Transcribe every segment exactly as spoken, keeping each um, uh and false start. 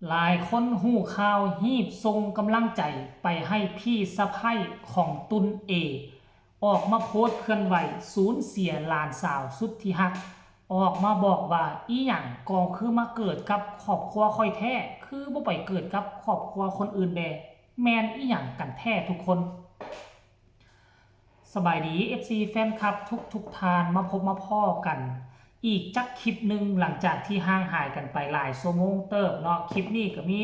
หลายคนฮู้ข่าว รีบส่งกำลังใจไปให้พี่สะใภ้ของตุนเอ ออกมาโพสต์เคลื่อนไหวสูญเสียหลานสาวสุดที่ฮัก ออกมาบอกว่า อีหยังก็คือมาเกิดกับครอบครัวข้อยแท้ คือบ่ไปเกิดกับครอบครัวคนอื่นแด่ แม่นอีหยังกันแท้ทุกคน สบายดี เอฟซี แฟนคลับทุกๆท่าน มาพบมาพ้อกันอีกจักคลิปหนึ่ง หลังจากที่ห่างหายกันไปหลายชั่วโมงเติบเนาะ คลิปนี้ก็มี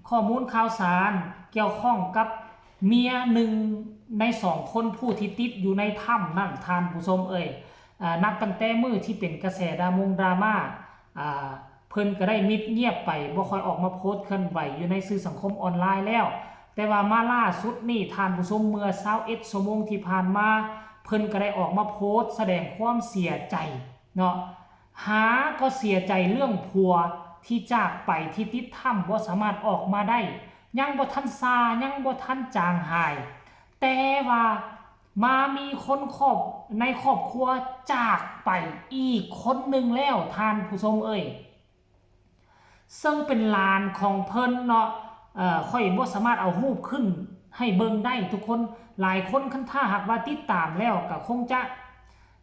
ข้อมูลข่าวสารเกี่ยวข้องกับเมียหนึ่งในสองคนผู้ที่ติดอยู่ในถ้ำนั่น ท่านผู้ชมเอ่ย อ่า นับตั้งแต่มื้อที่เป็นกระแสดรามงดราม่า อ่า เพิ่นก็ได้มิดเงียบไป บ่ค่อยออกมาโพสต์เคลื่อนไหวอยู่ในสื่อสังคมออนไลน์แล้ว แต่ว่ามาล่าสุดนี่ ท่านผู้ชม เมื่อซาวเอ็ดชั่วโมงที่ผ่านมา เพิ่นก็ได้ออกมาโพสต์แสดงความเสียใจเนาะ หาก็เสียใจเรื่องผัวที่จากไป ที่ติดถ้ำบ่สามารถออกมาได้ ยังบ่ทันซา ยังบ่ทันจางหาย แต่ว่ามามีคนครอบ ในครอบครัวจากไปอีกคนหนึ่งแล้ว ท่านผู้ชมเอ่ย ซึ่งเป็นหลานของเพิ่นเนาะ เอ่อ ข้อยบ่สามารถเอารูปขึ้นให้เบิ่งได้ทุกคน หลายคนคันถ้าหากว่าติดตามแล้วก็คงจะ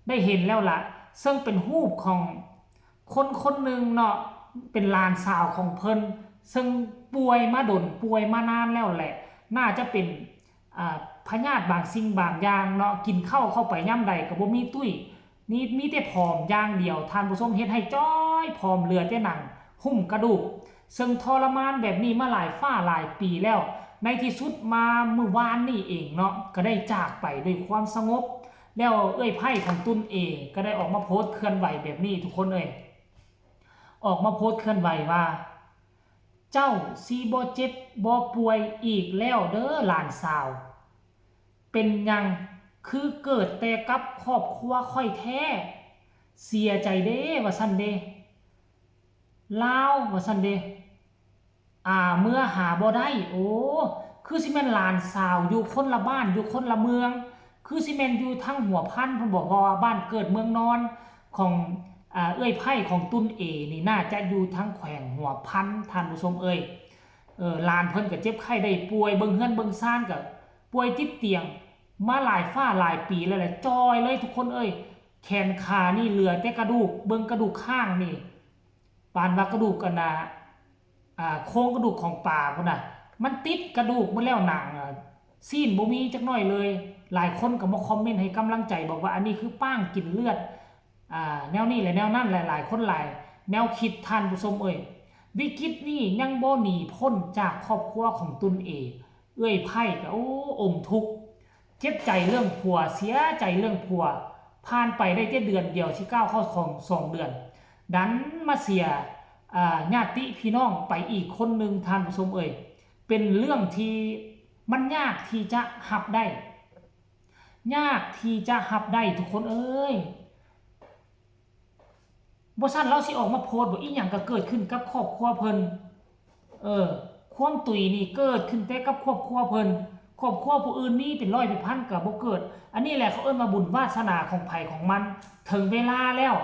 ได้เห็นแล้วล่ะ ซึ่งเป็นรูปของคนคนหนึ่งเนาะ เป็นหลานสาวของเพิ่น ซึ่งป่วยมาดน ป่วยมานานแล้วแหละ น่าจะเป็น อ่า พยาธิบางสิ่งบางอย่างเนาะ กินข้าวเข้าไปยามใดก็บ่มีตุ้ย นี่มีแต่ผอมอย่างเดียว ท่านผู้ชม เฮ็ดให้จ้อยผอม เหลือแต่หนังหุ้มกระดูก ซึ่งทรมานแบบนี้มาหลายฟ้าหลายปีแล้ว ในที่สุดมามื้อวานนี่เองเนาะ ก็ได้จากไปด้วยความสงบ แล้วเอื้อยไพร่ของตุนเอ ก็ได้ออกมาโพสต์เคลื่อนไหวแบบนี้ทุกคนเอ่ย ออกมาโพสต์เคลื่อนไหวว่า เจ้าสิบ่เจ็บบ่ป่วยอีกแล้วเด้อหลานสาว เป็นหยังคือเกิดแต่กับครอบครัวข้อยแท้ เสียใจเด้ ว่าซั่นเด้ ลาว ว่าซั่นเด้ อ่า เมือหาบ่ได้ โอ้ คือสิแม่นหลานสาวอยู่คนละบ้าน อยู่คนละเมือง คือสิแม่นอยู่ทางหัวพันพุ้นบ่ เพราะว่าบ้านเกิดเมืองนอนของ อ่า เอื้อยไพร่ของตุนเอนี่ น่าจะอยู่ทางแขวงหัวพัน ท่านผู้ชมเอ่ย เออ หลานเพิ่นก็เจ็บไข้ได้ป่วย เบิ่งเฮือนเบิ่งซานก็ป่วยติดเตียง มาหลายฟ้าหลายปีแล้วแหละ จ้อยเลยทุกคนเอ่ย แขนขานี่เหลือแต่กระดูก เบิ่งกระดูกข้างนี่ ปานว่ากระดูกอันน่ะ อ่า โครงกระดูกของปลาพุ้นน่ะ มันติดกระดูกหมดแล้ว หนังอะ ซี้นบ่มีจักหน่อยเลย หลายคนก็มาคอมเมนต์ให้กำลังใจ บอกว่าอันนี้คือป้างกินเลือด อ่า แนวนี้แหละแนวนั้นแหละ หลายคนหลายแนวคิด ท่านผู้ชมเอ่ย วิกฤตนี้ยังบ่หนีพ้นจากครอบครัวของตุนเอ เอื้อยไพร่ก็ โอ้ อมทุกข์ เจ็บใจเรื่องผัว เสียใจเรื่องผัว ผ่านไปได้แค่เดือนเดียว สิก้าวเข้าของสองเดือน ดันมาเสีย อ่า ญาติพี่น้องไปอีกคนหนึ่ง ท่านผู้ชมเอ่ย เป็นเรื่องที่มันยากที่จะรับได้ ยากที่จะรับได้ทุกคนเอ่ย บ่ซั้นลาวสิออกมาโพสต์บ่ อีหยังก็เกิดขึ้นกับครอบครัวเพิ่น เออ ความตุยนี่เกิดขึ้นแต่กับครอบครัวเพิ่น ครอบครัวผู้อื่นมีเป็นร้อยเป็นพันก็บ่เกิด อันนี้แหละเขาเอิ้นว่าบุญวาสนาของไผของมัน ถึงเวลาแล้ว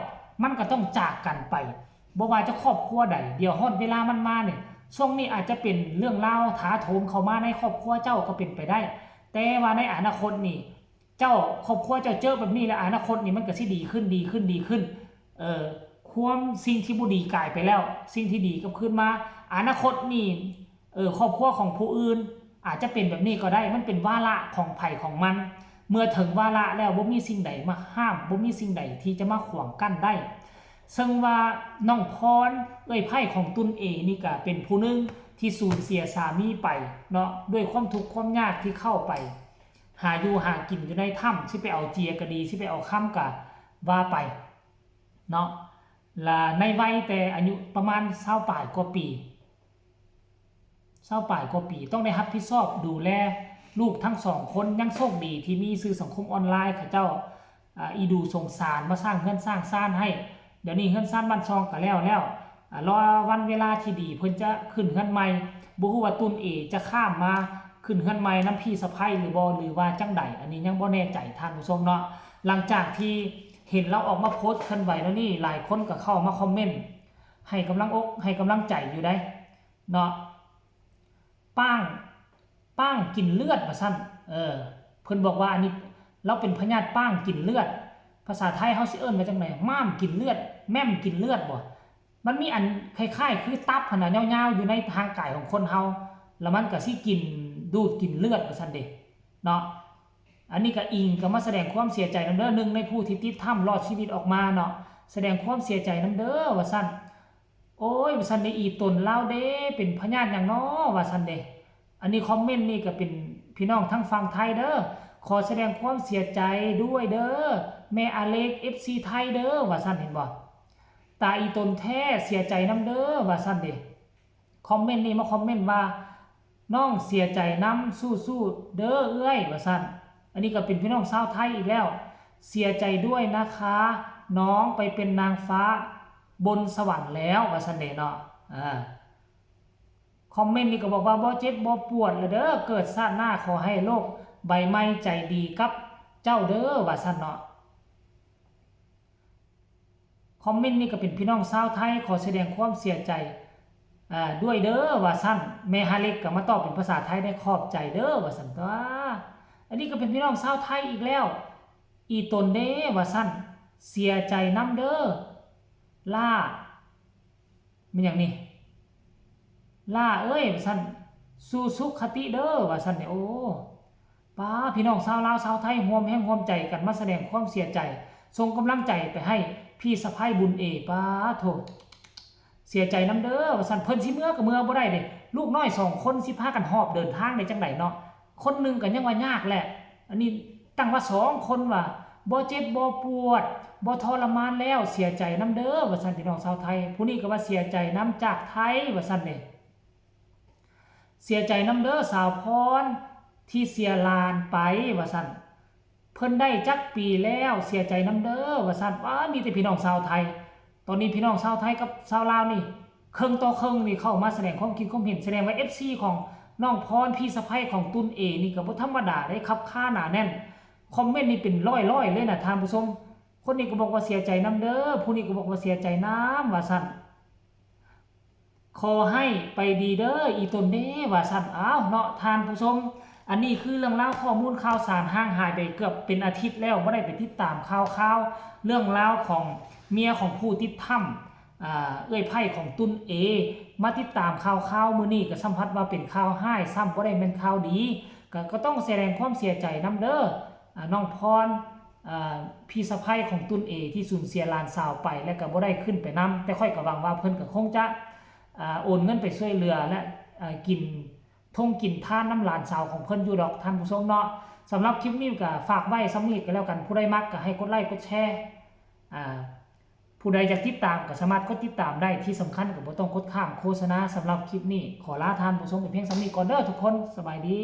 มันก็ต้องจากกันไป บ่ว่าจะครอบครัวใด เดี๋ยวฮอดเวลามันมาเนี่ย ช่วงนี้อาจจะเป็นเรื่องราวถาโถมเข้ามาในครอบครัวเจ้าก็เป็นไปได้ แต่ว่าในอนาคตนี่ เจ้า ครอบครัวเจ้าเจอแบบนี้แล้ว อนาคตนี่มันก็สิดีขึ้น ดีขึ้น ดีขึ้น เอ่อ ความสิ่งที่บ่ดีกลายไปแล้ว สิ่งที่ดีกลับคืนมา อนาคตนี่ เอ่อ ครอบครัวของผู้อื่นอาจจะเป็นแบบนี้ก็ได้ มันเป็นวาระของไผของมัน เมื่อถึงวาระแล้วบ่มีสิ่งใดมาห้าม บ่มีสิ่งใดที่จะมาขวางกั้นได้ ซึ่งว่าน้องพร เอื้อยไพร่ของตุนเอนี่ก็เป็นผู้หนึ่งที่สูญเสียสามีไปเนาะ ด้วยความทุกข์ความยากที่เข้าไป หาอยู่หากินอยู่ในถ้ำ สิไปเอาเจียก็ดี สิไปเอาคำก็ว่าไปเนาะ และในวัยแต่อายุประมาณซาวปลายกว่าปี ซาวปลายกว่าปี ต้องได้รับผิดชอบดูแลลูกทั้งสองคน ยังโชคดีที่มีสื่อสังคมออนไลน์เขาเจ้า อ่า อีดูสงสารมาสร้างเฮือนสร้างซานให้ เดี๋ยวนี้เฮือนซานบ้านช่องก็แล้วแล้ว อ่า รอวันเวลาที่ดีเพิ่นจะขึ้นเฮือนใหม่ บ่ฮู้ว่าตุนเอจะข้ามมาขึ้นเฮือนใหม่นำพี่สะใภ้หรือบ่ หรือว่าจั่งใด อันนี้ยังบ่แน่ใจท่านผู้ชมเนาะ หลังจากที่เห็นลาวออกมาโพสต์เคลื่อนไหวแล้วนี่ หลายคนก็เข้ามาคอมเมนต์ให้กำลังอกให้กำลังใจอยู่เด้ เนาะ ป้าง ป้างกินเลือดว่าซั่น เออ เพิ่นบอกว่าอันนี้ ลาวเป็นพยาธิป้างกินเลือด ภาษาไทยเฮาสิเอิ้นว่าจั่งใด ม้ามกินเลือด แม้มกินเลือดบ่ มันมีอันคล้ายๆ คือตับหั้นน่ะ ยาวๆ อยู่ในร่างกายของคนเฮา แล้วมันก็สิกิน ดูดกินเลือดว่าซั่นเด้ เนาะ อันนี้ก็อิงก็มาแสดงความเสียใจนำเด้อ หนึ่งในผู้ที่ติดถ้ำรอดชีวิตออกมาเนาะ แสดงความเสียใจนำเด้อว่าซั่น โอ้ย ว่าซั่นเด้ อีตนลาวเด้ เป็นพยาธิหยังน้อ ว่าซั่นเด้ อันนี้คอมเมนต์นี่ก็เป็นพี่น้องทางฝั่งไทยเด้อ ขอแสดงความเสียใจด้วยเด้อ แม่อเล็ก เอฟซี ไทยเด้อ ว่าซั่น เห็นบ่ ตาอีตนแท้ เสียใจนำเด้อ ว่าซั่นเด้ คอมเมนต์นี่มาคอมเมนต์ว่า น้องเสียใจนำ สู้ๆ เด้อเอื้อย ว่าซั่น อันนี้ก็เป็นพี่น้องชาวไทยอีกแล้ว เสียใจด้วยนะคะ น้องไปเป็นนางฟ้าบนสวรรค์แล้ว ว่าซั่นเด้เนาะ อ่า คอมเมนต์นี่ก็บอกว่า บ่เจ็บบ่ปวดละเด้อ เกิดชาติหน้าขอให้โลกใบไม้ใจดีกับเจ้าเด้อ ว่าซั่นเนาะ คอมเมนต์นี่ก็เป็นพี่น้องชาวไทย ขอแสดงความเสียใจ อ่า ด้วยเด้อ ว่าซั่น แม่ฮาเล็กก็มาตอบเป็นภาษาไทยได้ ขอบใจเด้อ ว่าซั่นตั๊ว อันนี้ก็เป็นพี่น้องชาวไทยอีกแล้ว อีตนเด้ ว่าซั่น เสียใจนำเด้อ ล่า แม่นหยังนี่ ล่าเอ้ย ว่าซั่น สู่สุคติเด้อ ว่าซั่นเนี่ย โอ้ ป้า พี่น้องชาวลาวชาวไทย ร่วมแรงร่วมใจกันมาแสดงความเสียใจ ส่งกำลังใจไปให้พี่สะใภ้บุญเอ ป้าโธ่ เสียใจนำเด้อ ว่าซั่น เพิ่นสิเมือก็เมือบ่ได้เด้ ลูกน้อยสองคนสิพากันหอบเดินทางได้จั่งใดเนาะ คนหนึ่งก็ยังว่ายากแหละ อันนี้ตั้งว่าสองคนว่า บ่เจ็บบ่ปวด บ่ทรมานแล้ว เสียใจนำเด้อ ว่าซั่น พี่น้องชาวไทย ผู้นี้ก็ว่าเสียใจนำจากไทย ว่าซั่นเด้ เสียใจนำเด้อสาวพร ที่เสียหลานไป ว่าซั่น เพิ่นได้จักปีแล้ว เสียใจนำเด้อ ว่าซั่น ว้า มีแต่พี่น้องชาวไทย ตอนนี้พี่น้องชาวไทยกับชาวลาวนี่ เคิ่งต่อเคิ่งนี่เข้ามาแสดงความคิดความเห็น แสดงว่า เอฟซี ของน้องพร พี่สะใภ้ของตุนเอ นี่ก็บ่ธรรมดาเด้ คับคาหนาแน่น คอมเมนต์นี่เป็นร้อยๆ เลยนะท่านผู้ชม คนนี้ก็บอกว่าเสียใจนำเด้อ ผู้นี้ก็บอกว่าเสียใจนำ ว่าซั่น ขอให้ไปดีเด้อ อีตนเด้ ว่าซั่น อ้าว เนาะ ท่านผู้ชม อันนี้คือเรื่องราวข้อมูลข่าวสาร ห่างหายไปเกือบเป็นอาทิตย์แล้ว บ่ได้ไปติดตามข่าวคราว เรื่องราวของเมียของผู้ติดถ้ำ อ่า เอื้อยไพร่ของตุนเอ มาติดตามข่าวคราว มื้อนี้ก็สัมผัสว่าเป็นข่าวร้าย ซ้ำบ่ได้แม่นข่าวดี ก็ ก็ต้องแสดงความเสียใจนำเด้อ อ่า น้องพร อ่า พี่สะใภ้ของตุนเอ ที่สูญเสียหลานสาวไป และก็บ่ได้ขึ้นไปนำ แต่ข้อยก็หวังว่าเพิ่นก็คงจะ อ่า โอนเงินไปช่วยเหลือ และ อ่า กินท่งกินทานนำหลานสาวของเพิ่นอยู่ดอก ท่านผู้ชมเนาะ สำหรับคลิปนี้ก็ฝากไว้ส่ำนี้ก็แล้วกัน ผู้ใดมักก็ให้กดไลค์กดแชร์ อ่า ผู้ใดอยากติดตามก็สามารถกดติดตามได้ ที่สำคัญก็บ่ต้องกดข้ามโฆษณา สำหรับคลิปนี้ขอลาท่านผู้ชมไปเพียงส่ำนี้ก่อนเด้อทุกคน สบายดี